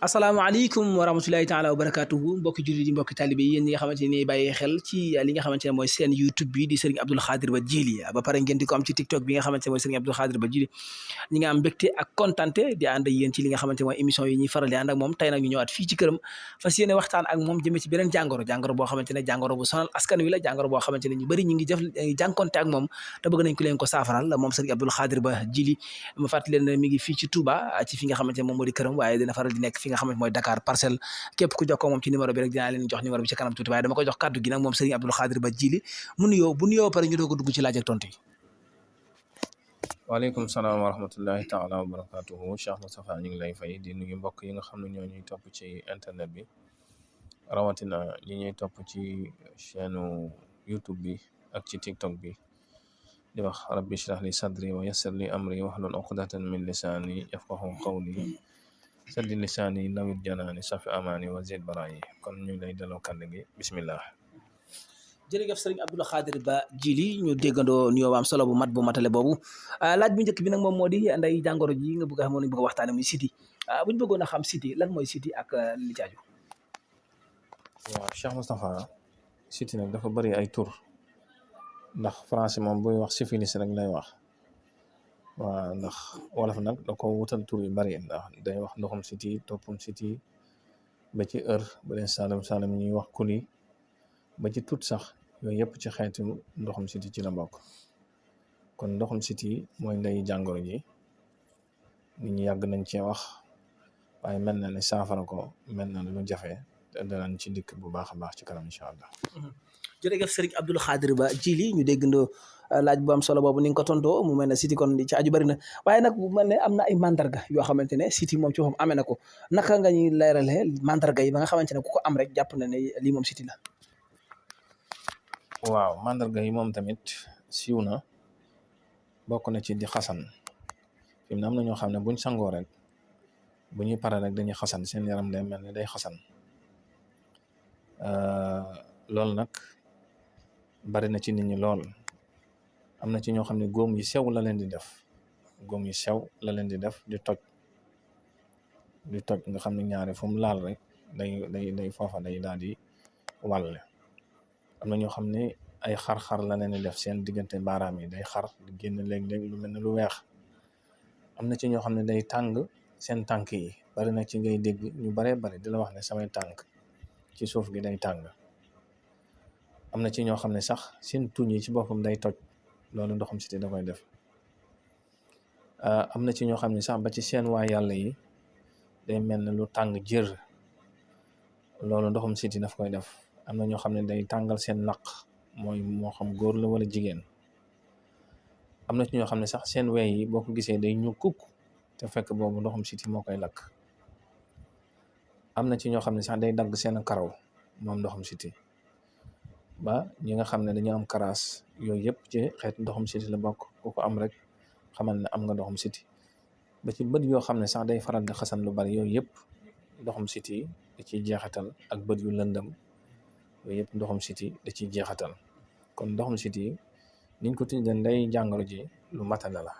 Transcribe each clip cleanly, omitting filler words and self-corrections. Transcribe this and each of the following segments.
asalaamaaleykum wa rahmatulahi taala wa barakatuhu mbokki jullit yi mbokki talibe yi yéen ñi nga xamante ni bàyyi xel ci li nga xamante ne mooy seen YouTube bi di Serigne Abdoul Khadir Ba Djily ba pare ngeen di ko am ci TikTok bi nga xamante ne mooy Serigne Abdoul Khadir Ba Djily ñi nga am mbégte ak kontante di ànd ak yéen ci li nga xamante ne mooy émission yi ñuy faral di ànd ak moom tey nag ñu ñëwaat fii ci këram fas yéene waxtaan ak moom jëmee ci beneen jàngoro boo xamante ne jàngoro bu sonal askan wi la jàngoro boo xamante ne ñu bëri ñu ngi jànkonte ak moom te bëgg nañ ku leen ko saafaral moom Serigne Abdoul Khadir Ba Djily ma fàttali leen ne mi ngi fii ci Touba ci fi nga xamante ne moom moo di këram waaye dina faral di nekk fi nga xamante mooy Dakar Parcelles képp ku jokkoo moom ci numéro bi rek dinaa leen jox numéro bi ci kanam tuuti waaye dama koy jox kàddu gi nag moom Serigne Abdoul Khadir Ba Djily mu nuyoo bu nuyoo pare ñu doog a dugg ci laaj ak tontu yi. waaleykum salaam wa rahmatullahi taala wa barakatuhu Cheikh Moustapha ñu ngi lay fay di nuyu mbokk yi nga xam ne ñoo ñuy topp ci internet bi rawatina ñi ñuy topp ci chaîne YouTube bi ak ci TikTok bi di wax rabbi shrah li sadri wa yassir li amri wahlul uqdatan min lisani yafqahu qawli saddi lisaani nawit janaani safi amaani wa zid baraayi kon ñu lay delloo kàddu gi bismillah. jërëjëf Serigne Abdoul Khadir Ba Djily ñu déggandoo nuyoo am solo bu mat bu matale boobu laaj bu njëkk bi nag moom moo di nday jàngoro ji nga bëgg a xam ne bëgg a waxtaane muy siti bu ñu bëggoon a xam siti lan mooy siti ak li ci aju. waaw Cheikh Moustapha siti nag dafa bëri ay tur ndax français moom buy wax syphilis rek lay wax waaw ndax wolof nag da ko wutal tur yu bari ndax day wax ndoxum siti toppum siti ba ci ba leen salum ñuy wax kuli ba ci tut sax yooyu yëpp ci xeetu ndoxum siti ci la bokk kon ndoxum siti mooy ndey jàngoro ji nit ñi yàgg nañ cee wax waaye mel na ne saafara ko mel na ne lu jafe te danañ ci dikk bu baax a baax ci kanam incha allah. jërëjëf Serigne Abdoul Khadir Ba Djily ñu déggandoo laaj bu am solo boobu ni nga ko tontoo mu mel ne siti kon ci aju bari na waaye nag bu mel ne am na ay mandarga yoo xamante ne siti moom ci waxam amee na ko naka nga ñuy leeralee mandarga yi ba nga xamante ne ku ko am rek jàpp na ne lii moom siti la. waaw mandarga yi moom tamit siiw na bokk na ci di xasan fi mu ne am na ñoo xam ne buñ sangoo rek bu ñuy pare rek dañuy xasan seen yaram day mel ne day xasan loolu nag bari na ci nit ñi lool am na ci ñoo xam ne góom yu sew la leen di def góom yu sew la leen di def di toj nga xam ne ñaare fu mu laal rek day foofa day daal di wàll. am na ñoo xam ne ay xar-xar la leen di def seen diggante baaraam yi day xar di génn léeg-léeg lu mel ne lu weex am na ci ñoo xam ne day tàng seen tànk yi bari na ci ngay dégg ñu baree bari di la wax ne samay tànk ci suuf gi day tàng. am na ci ñoo xam ne sax seen tuñ yi ci boppam day toj loolu ndoxum siti da koy def am na ci ñoo xam ne sax ba ci seen waa yàlla yi day mel ne lu tàng jër loolu ndoxum siti daf koy def. am na ñoo xam ne day tàngal seen naq mooy moo xam góor la wala jigéen am na ci ñoo xam ne sax seen wey yi boo ko gisee day ñu kukk te fekk boobu ndoxum siti moo koy lakk. am na ci ñoo xam ne sax day dagg seen karaw moom ndoxum siti ba ñi nga xam ne dañu am karaas yooyu yëpp ci xeet ndoxum siti la bokk ku ko am rek xamal ne am nga ndoxum siti ba ci bët yoo xam ne sax day faral di xasan lu bari yooyu yëpp ndoxum siti da ciy jeexatal ak bët yu lëndëm yooyu yëpp ndoxum siti da ciy jeexatal kon ndoxum siti niñ ko tuddee nday jàngoro ji lu matale la.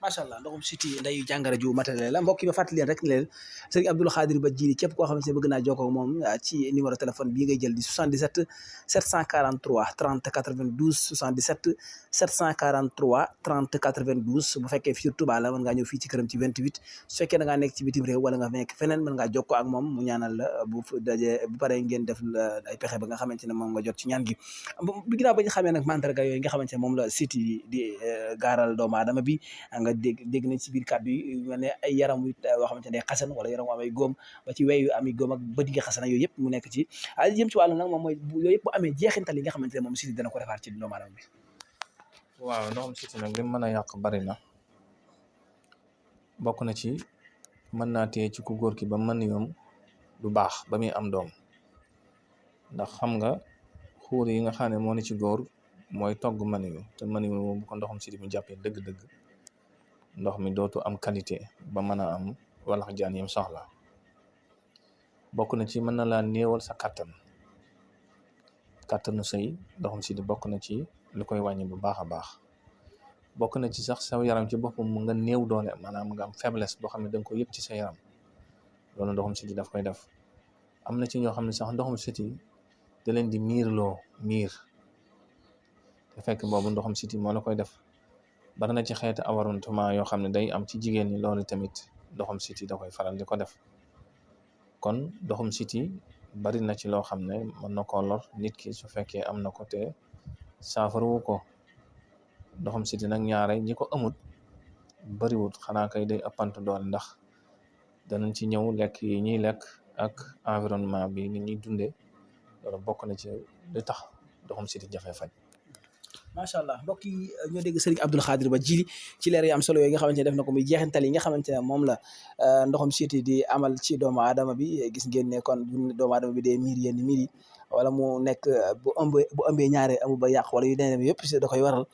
macha allah ndoxum siti nday jàngoro ju matale la mbokk yi ba fàttali leen rek ne leen Serigne Abdoul Khadir Ba Djily képp koo xamante ne bëgg naa jokkoo moom ci numéro téléphone bii ngay jël di 77 743 30 92 77 743 30 92 bu fekkee fii Touba la mën ngaa ñëw fii ci këram ci 28 su fekkee da ngaa nekk ci bitim réew wala nga nekk feneen mën ngaa jokkoo ak moom mu ñaanal la bu paree ngeen def ay pexe ba nga xamante ne moom nga jot ci ñaan gi bi ginnaaw ba ñu xamee nag mandarga yooyu nga xamante ne moom la siti di gaaral doomu aadama bi nga dégg nañ ci biir kàddu yi mel ne ay yaram yu yoo xamante ne xasan wala yaram wu amay góom ba ci weyu ami góom ak bët yi nga xasana yooyu yëpp mu nekk ci jëm ci wàllu nag moom mooy yooyu yëpp bu amee jeexintal yi nga xamante ne moom siti dana ko defaat ci doomu aadama bi. waaw ndoxum siti nag li mën a yàq bari na bokk na ci mën naa téye ci ku góor ki ba mën yoom du baax ba muy am doom ndax xam nga xuur yi nga xam ne moo ne ci góor mooy togg mën yu te mën yu bu ko ndoxum siti mu jàppee dëgg-dëgg ndox mi dootu am qualité ba mën a am walax jaan yim soxla bokk na ci mën na laa néewal sa kàttanu sëy ndoxum siti bokk na ci li koy wàññi bu baax a baax bokk na ci sax sa yaram ci boppam mu nga néew doole maanaam nga am faiblesse boo xam ne da nga ko yëg ci sa yaram loolu ndoxum siti daf koy def. am na ci ñoo xam ne sax ndoxum siti da leen di miirloo miir te fekk boobu ndoxum siti moo la koy def. bari na ci xeeti awaruntement yoo xam ne day am ci jigéen ñi, loolu tamit ndoxum siti da koy faral di ko def. kon ndoxum siti bari na ci loo xam ne mën na koo lor nit ki su fekkee am na ko te saafarawu ko. ndoxum siti nag ñaare ñi ko amut bariwut, xanaa kay day ëppant doole, ndax danañ ci ñëw lekk yi ñuy lekk ak environnement bi ni ñuy dundee, loolu bokk na ci li tax ndoxum siti jafe faj. macha allah mbokk yi ñoo dégg Serigne Abdoul Khadir Ba Djily ci leer yu am solo yooyu nga xamante ne def na ko muy jeexintal yi nga xamante ne moom la ndoxum siti di amal ci doomu aadama bi. gis ngeen ne kon bu doomu aadama bi dee miir yenn miir yi wala mu nekk bu ëmbee ñaare amu ba yàq wala yu demee yëpp da koy waral.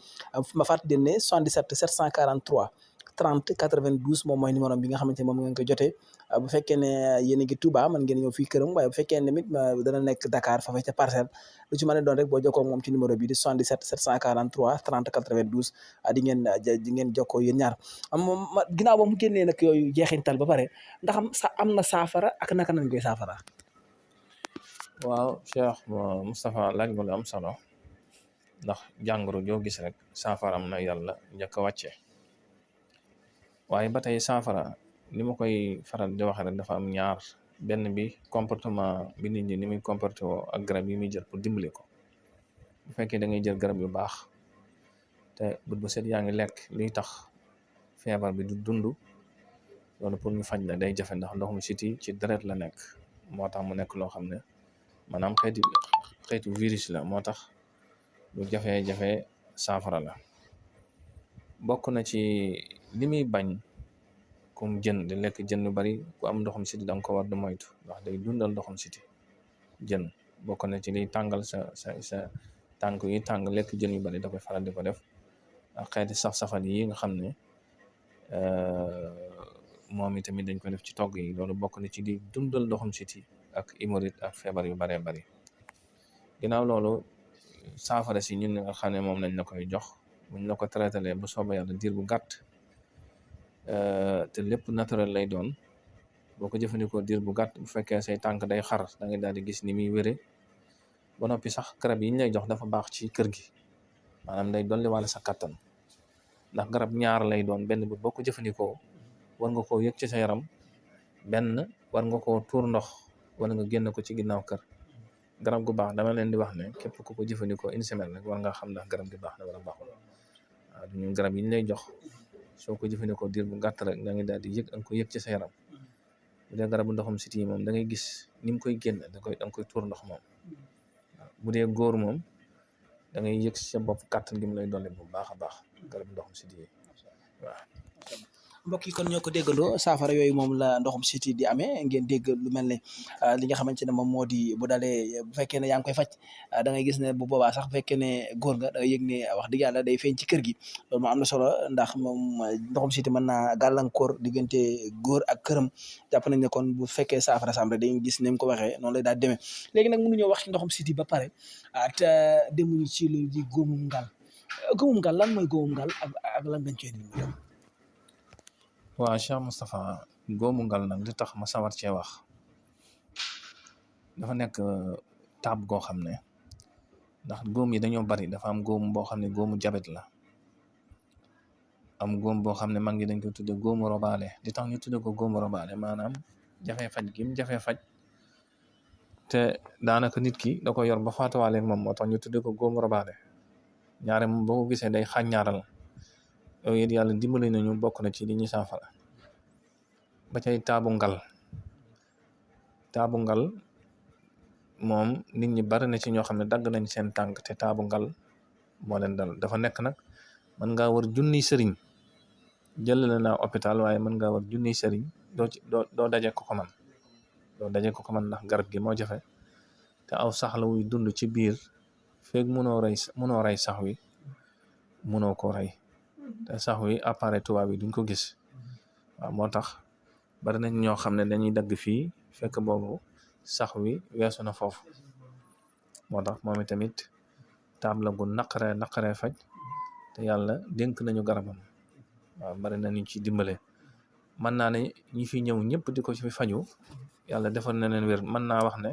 ma fàttali leen ne 77 743 30 92 moom mooy numéro bi nga xamante ne moom ngeen ko jotee. bu fekkee ne yéen a ngi Touba mën ngeen ñëw fii këram, waaye bu fekkee ne tamit dana nekk Dakar fa ca Parcelles, lu ci mën a doon rek boo jokkoo ak moom ci numéro bi di 77 743 30 92 di ngeen jokkoo yéen ñaar. ginnaaw ba mu génnee nag yooyu jeexintal ba pare ndax am na saafara ak naka nañ koy saafara. waaw Cheikh Moustapha laaj nga lu am solo, ndax jàngoro joo gis rek saafara am na yàlla njëkk a wàcce. waaye ba tey saafara ni ma koy faral di wax rek dafa am ñaar. benn bi comportement bi nit ñi ni muy comporté woo ak garab yi muy jël pour dimbali ko. bu fekkee da ngay jël garab yu baax te bët bu set yaa ngi lekk liy tax feebar bi du dund, loolu pour ñu faj la day jafe, ndax ndoxum siti ci deret la nekk. moo tax mu nekk loo xam ne maanaam xeetu virus la, moo tax lu jafe-jafe saafara la. bokk na ci li muy bañ comme jën di lekk jën lu bari. ku am ndoxum siti danga ko war di moytu, ndax day dundal ndoxum siti. jën bokk na ci liy tàngal sa tànk yi tàng, lekk jën yu bari da koy faral di ko def. ak xeeti saf-safal yi nga xam ne moom itamit dañ ko def ci togg yi, loolu bokk na ci di dundal ndoxum siti ak hémorroïde ak feebar yu baree bari. ginnaaw loolu saafara si ñun nga xam ne moom lañ la koy jox, buñ la ko traité bu soobee yàlla diir bu gàtt, te lépp naturel lay doon. boo ko jëfandikoo diir bu gàtt, bu fekkee say tànk day xar da ngay daal di gis ni muy wére. ba noppi sax garab yi ñu lay jox dafa baax ci kër gi, maanaam day dolli wàlla sa kattan, ndax garab ñaar lay doon. benn bi boo ko jëfandikoo war nga koo yëg ci sa yaram, benn war nga koo tuur ndox wala nga génn ko ci ginnaaw kër. garab gu baax dama leen di wax ne képp ku ko jëfandikoo une semaine rek war nga xam ndax garab gi baax na wala baaxul. waaw ñun garab yi ñu lay jox soo ko jëfandikoo diir bu gàtt rek da ngay daal di yëg da nga koy yëg ci sa yaram. bu dee garabu ndoxum siti moom da ngay gis ni mu koy génn da nga koy tuur ndox moom. waaw bu dee góor moom da ngay yëg sa bopp kàttan gi mu lay dolli bu baax a baax garabu ndoxum siti yi waaw. mbokk yi kon ñoo ko déggandoo saafara yooyu moom la ndoxum siti di amee. ngeen dégg lu mel ne li nga xamante ne moom moo di bu dalee bu fekkee ne yaa ngi koy faj da ngay gis ne bu boobaa sax bu fekkee ne góor nga da ngay yëg ne wax dëgg yàlla day feeñ ci kër gi. loolu moo am na solo, ndax moom ndoxum siti mën naa gàllankoor diggante góor ak këram. jàpp nañ ne kon bu fekkee saafara sam rek dañuy gis ni mu ko waxee noonu lay daal demee. léegi nag mënuñoo wax ci ndoxum siti ba pare te demuñu ci lu di góomum ngal. góomum ngal lan mooy góomum ngal ak lan dañ cee ni waaw Cheikh Moustapha, góomu ngal nag li tax ma sawar cee wax dafa nekk taab goo xam ne, ndax góom yi dañoo bari. dafa am góom boo xam ne góomu jabet la, am góom boo xam ne mag ñi dañ ko tudde góomu robaale. li tax ñu tudde ko góomu robaale maanaam jafe faj gim jafe faj, te daanaka nit ki da ko yor ba faatuwaale moom, moo tax ñu tudde ko góomu robaale. ñaare moom boo ko gisee day xàññaaral. yooyu it yàlla dimbali nañu bokk na ci li ñuy saafara. ba cay taabu ngal moom nit ñi bari na ci ñoo xam ne dagg nañ seen tànk te taabu ngal moo leen dal. dafa nekk nag mën ngaa war junniy sëriñ, jëlale naa hôpital waaye mën ngaa war junniy sëriñ doo daje ko man. doo daje ko man ndax garab gi moo jafe, te aw sax la wuy dund ci biir. feeg munoo rey sax wi munoo ko rey, te sax wi appareil tubaab yi duñ ko gis. waaw moo tax bari nañ ñoo xam ne dañuy dagg fii fekk boobu sax wi weesu na foofu. moo tax moom itamit taab la gu naqaree faj, te yàlla dénk nañu garabam. waaw bari na ñu ci dimbale. mën naa ne ñi fi ñëw ñëpp di ko ci faju yàlla defal na leen wér. mën naa wax ne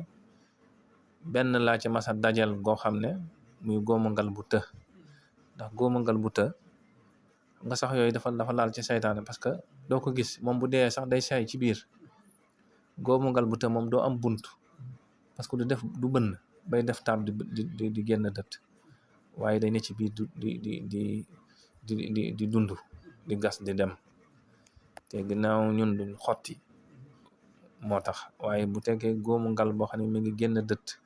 benn laa ci masa dajal goo xam ne muy góomu ngal bu të ndax góomu ngal bu të nga sax yooyu dafa laal ci saytaane parce que doo ko gis moom bu dee sax day say ci biir. góomu ngal bu të moom doo am bunt parce que du bënn bay def taab di génn dët waaye day ne ci biir di dund di gas di dem te ginnaaw ñun duñ xotti moo tax. waaye bu teggee góomu ngal boo xam ne mi ngi génn dët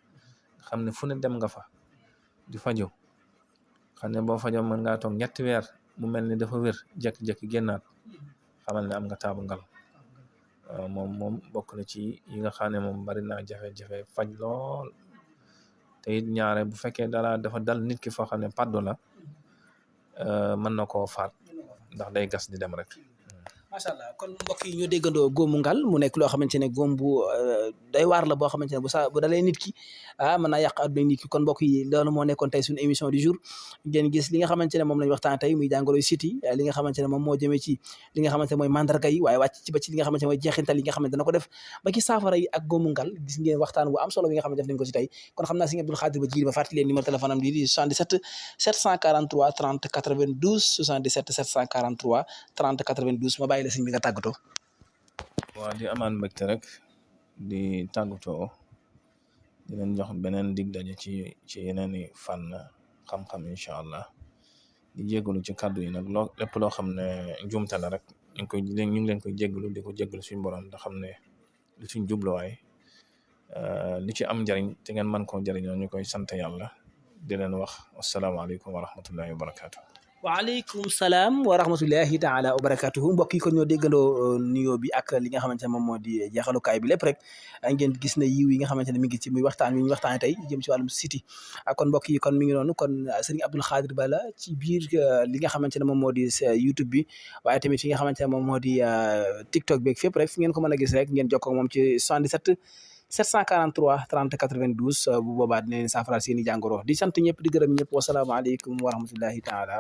xam ne fu ne dem nga fa di fajo xam ne boo fajo mën ngaa toog 3 weer mu mel ni dafa wér jekki-jekki génnaat xamal ne am nga taabu ngal. moom bokk na ci yi nga xam ne moom bari naa jafe-jafe faj lool te it ñaare bu fekkee dafa dal nit ki foo xam ne paddu la mën na koo faat ndax day gas di dem rek. macha allah kon mbokk yi ñoo déggandoo góomu ngal mu nekk loo xamante ne góom bu day waar la boo xamante ne bu dalee nit ki mën naa yàq adduna nit ki. kon mbokk yi loolu moo nekkoon tey suñu émission du jour ngeen gis li nga xamante ne moom lañu waxtaan tey muy jàngoroy siti li nga xamante ne moom moo jëmee ci li nga xamante ne mooy mandarga yi waaye wàcc ci ba ci li nga xamante ne mooy jeexintal yi nga xamante dana ko def ba ci saafara yi ak góomu ngal. gis ngeen waxtaan bu am solo bi nga xamante def nañ ko ci tey. kon xam naa Serigne Abdoul Khadir Ba Djily ba fàttali leen numéro téléphone am di 77 743 30 92 77 743 30 92 ma bàyyi la sëñ bi nga tàggatoo. waaw di amaan mbégte rek di tàggatoo di leen jox beneen dig daje ci yeneen i fànn xam-xam incha allah di jégalu ci kàddu yi nag lépp loo xam ne njuumte la rek ñu ngi leen koy jégalu di ko jégalu suñu borom da xam ne lu suñ jubluwaay li ci am njariñ te ngeen mën koo jariñoo ñu koy sant yàlla di leen wax wasalaamaaleykum wa rahmatullahi wa barakaatu. waaleykum salaam wa rahmatullahi taala wa barakatuhu mbokk yi kon ñoo déggandoo nuyoo bi ak li nga xamante ne moom moo di jeexalukaay bi lépp rek ngeen gis na yiw yi nga xamante ne mi ngi ci muy waxtaan wi ñu waxtaane tey jëm ci wàllum siti kon mbokk yi kon mi ngi noonu kon Serigne Abdoul Khadir Ba la ci biir li nga xamante ne moom moo di YouTube bi waaye tamit fi nga xamante ne moom moo di TikTok beeg fépp rek fi ngeen ko mën a gis rek ngeen jokkoo moom ci 77 743 30 92 bu boobaa dina leen saafaraal seen i jàngoro di sant ñëpp di gërëm ñëpp wasalaamaaleykum wa rahmatullahi taala